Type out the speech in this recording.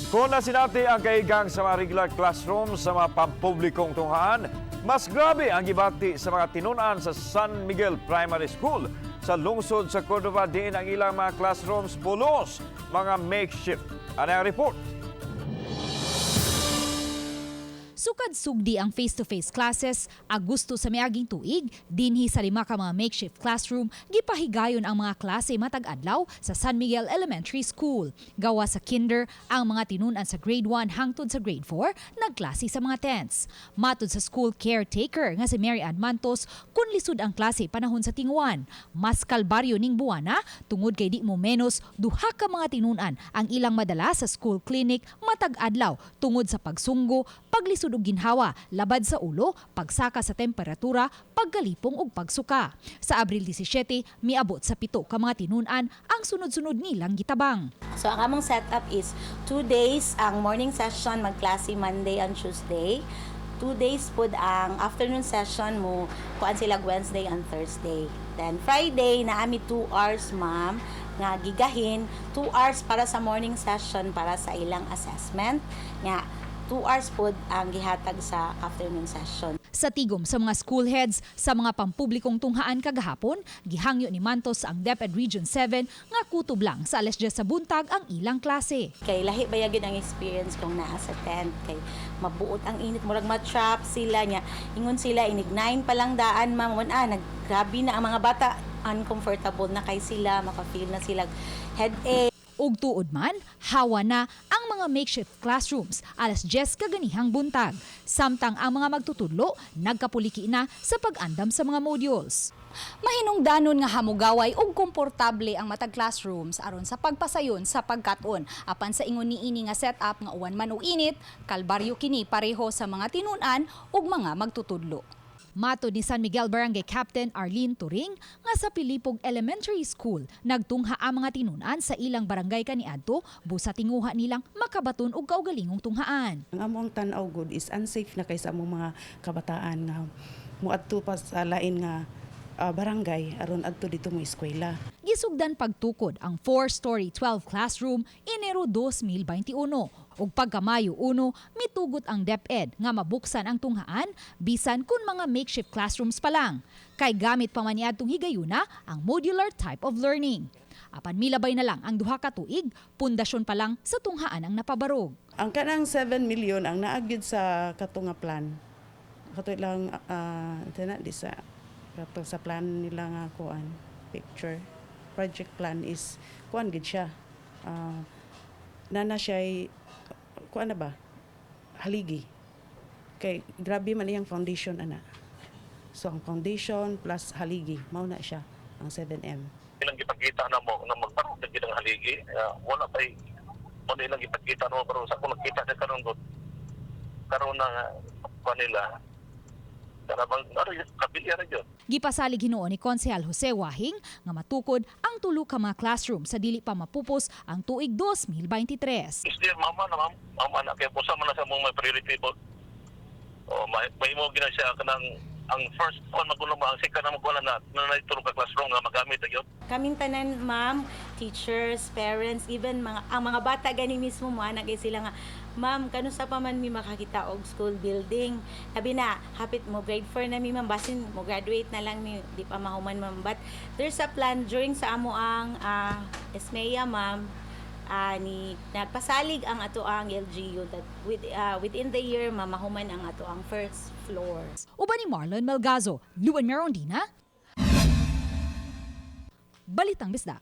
Kung nasinati ang kaigang sa mga regular classroom sa mga pampublikong tunghaan, mas grabe ang gibati sa mga tinunan sa San Miguel Primary School sa lungsod sa Cordova, diin ang ilang mga classrooms pulos, mga makeshift. Ano ang report? Sukad sugdi ang face-to-face classes, Agosto sa miaging tuig, dinhi sa lima ka mga makeshift classroom, gipahigayon ang mga klase matag adlaw sa San Miguel Elementary School. Gawa sa kinder, ang mga tinunan sa grade 1 hangtod sa grade 4, nagklase sa mga tents. Matod sa school caretaker nga si Mary Ann Mantos, kun lisod ang klase panahon sa tinguan, mas kalbaryo ning buwana tungod kay di mo menos duha ka mga tinunan ang ilang madala sa school clinic matag adlaw tungod sa pagsunggo, paglisod og ginhawa, labad sa ulo, pagsaka sa temperatura, pagkalipong ug pagsuka. Sa Abril 17, miabot sa 7 ka mga tinunan ang sunod-sunod nilang gitabang. So ang among setup is 2 days ang morning session, magklase Monday and Tuesday. 2 days pud ang afternoon session, mo kuan sila Wednesday and Thursday. Then Friday naami 2 hours, ma'am, nga gigahin 2 hours para sa morning session para sa ilang assessment, nga 2 hours pud ang gihatag sa afternoon session. Sa tigom sa mga school heads sa mga pampublikong tunghaan kagahapon, gihangyo ni Mantos ang DepEd Region 7 nga kutob lang sa alas 10 sa buntag ang ilang klase. Kay lahi ba gyud ang experience kung naa sa tent kay mabuot ang init, murag ma-trap sila niya. Ingon sila inig 9 pa lang daan, ma'am, ah, naggrabe na ang mga bata, uncomfortable na kay sila, maka-feel na sila headache. Ug tuod man, hawa na ang mga makeshift classrooms alas 10 kaganihang buntag. Samtang ang mga magtutudlo nagkapuliki na sa pag-andam sa mga modules. Mahinungdanon nga hamugaway ug komportable ang matag classrooms aron sa pagpasayon sa pagkat-on. Apan sa ingon niini nga setup nga uwan man o init, kalbaryo kini pareho sa mga tinunan ug mga magtutudlo. Matod ni San Miguel Barangay Captain Arlene Turing nga sa Pilipog Elementary School nagtungha ang mga tinunan sa ilang barangay kaniadto busa tinguha nilang makabaton og kaugalingong tunghaan. Ang among tan-aw gud is unsafe na kay sa among mga kabataan nga muadto pa sa lain nga barangay aron adto dito mo eskwela. Gisugdan pagtukod ang 4-story 12 classroom Enero 2021. Ug pagka Mayo 1, mitugot ang DepEd nga mabuksan ang tunghaan bisan kun mga makeshift classrooms pa lang. Kay gamit pa man niadtong higayuna ang modular type of learning. Apan milabay na lang ang 2 ka tuig, pundasyon pa lang sa tunghaan ang napabarog. Ang kanang 7 million ang naa gyud sa kato nga plan. Kato lang ito na di sa kato sa plan nila nga kuan picture project plan is kuan gid siya. Nana siya kuan na ba? Haligi. Kay grabe man iyang foundation ana. So ang foundation plus haligi mao na siya ang 7M. Ilang gipakita na mo nga magbarog na gid ang haligi. Wala pay wala ilang gipakita no, pero sa kung nakita sa karon gud karon na kanila kana bang ano kabilya ra gyud. Gipasalig hinuon ni Konsehal Jose Wahing nga matukod ang tulo ka mga classroom sa dili pa mapupos ang tuig 2023. Is there mama na ma'am, mama na kay pusa man na sa mong may priority po. O may may mo gina siya kanang ang first one magulo mo, ang second na magulo na na tulo ka classroom nga magamit gyud. Kaming tanan, ma'am, teachers, parents, even mga ang mga bata gani mismo mo anak sila nga, "Ma'am, kanusa pa man mi makakita og school building?" Sabi na, hapit mo grade 4 na mi, ma'am, basin mo graduate na lang mi, di pa mahuman, ma'am. But there's a plan during sa amo ang ESMEA, ma'am, ni nagpasalig ang ato ang LGU that within the year, ma'am, mahuman ang ato ang first floor. Uban ni Marlon Melgazo, Luan Merondina, Balitang Bisdak.